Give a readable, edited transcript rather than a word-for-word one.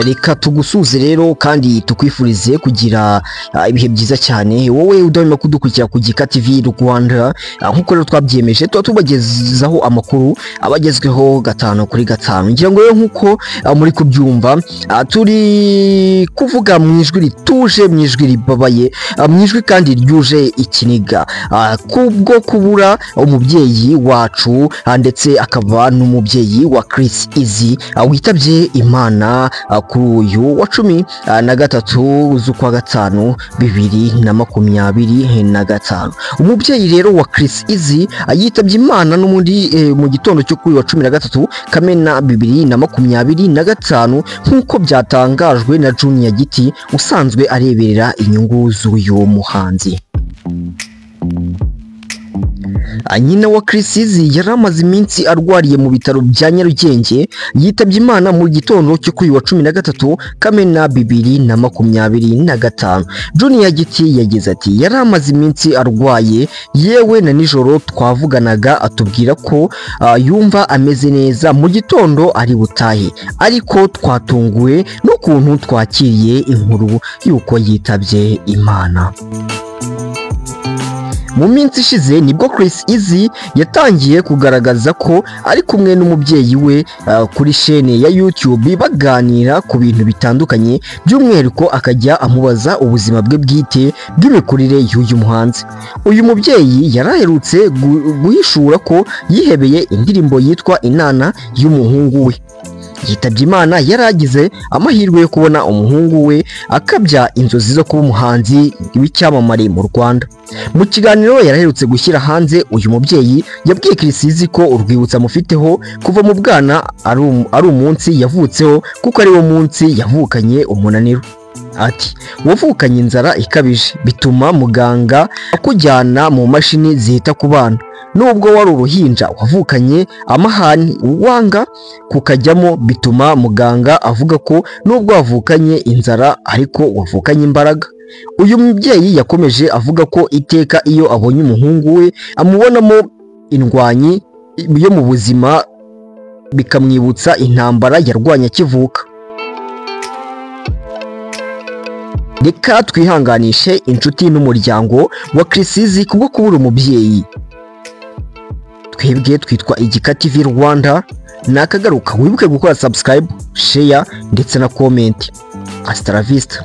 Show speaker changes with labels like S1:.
S1: Reka tugusuze rero kandi tukwifurize kugira ibihe byiza cyane, wowe udahwema kudukurikira ku Gika TV Rwanda. Nk'uko rero twabyiyemeje, tuba tubagezaho amakuru abagezweho 5 kuri 5. Ngira ngo rero nk'uko muri kubyumva, turi kuvuga mu ijwi rituje, mu ijwi ribabaye, mu ijwi kandi ryuje ikiniga, kubwo kubura umubyeyi wacu, ndetse akaba n'umubyeyi wa Chris Eazy, witabye Imana kuri uyu wa 13 z'ukwa 5 2025. Umubyeyi rero wa Chris Eazy yitabye Imana n'ubundi mu gitondo cyo kuri wa 13 Kamena 2025, nk'uko byatangajwe na Junior Giti usanzwe areberera inyungu z'uyu muhanzi. Nyina wa Chris Eazy yari amaze iminsi arwariye mu bitaro bya Nyarugenge, yitabye Imana mu gitondo cyo kuri wa 13 Kamena 2025. Junior Giti yagize ati: yari amaze iminsi arwaye, yewe na nijoro twavuganaga atubwira ko yumva ameze neza, mu gitondo ari butahe, ariko twatunguwe n'ukuntu twakiriye inkuru y'uko yitabye Imana. Mu minsi ishize nibwo Chris Eazy yatangiye kugaragaza ko ari kumwe n'umubyeyi we kuri shene ya YouTube baganira ku bintu bitandukanye, by'umwihariko akajya amubaza ubuzima bwe bwite bw'imikurire y'uyu muhanzi. Uyu mubyeyi yaraherutse guhishura ko yihebeye indirimbo yitwa Inana y'umuhungu we. Yitabye Imana yaragize amahirwe yo kubona umuhungu we akabya inzozi zo kuba umuhanzi w'icyamamare mu Rwanda. Mu kiganiro yaraherutse gushyira hanze, uyu mubyeyi yabwiye Chris Eazy ko urwibutso amufiteho kuva mu bwana ari umunsi yavutseho, kuko ari wo munsi yavukanye umunaniro. Ati: wavukanye inzara ikabije bituma muganga akujyana mu mashini zihita ku bana. Nubwo wari uruhinja wavukanye amahani wanga kukajyamo, bituma muganga avuga ko nubwo wavukanye inzara ariko wavukanye imbaraga. Uyu mubyeyi yakomeje avuga ko iteka iyo abonye umuhungu we amubonamo indwanyi yo mu buzima, bikamwibutsa intambara yarwanye akivuka. Reka twihanganishe inshuti n'umuryango wa Chris Eazy kubwo kubura umubyeyi. Twebwe twitwa Igika TV Rwanda, nakagaruka wibuke gukora subscribe, share ndetse na comment. Hasta la vista.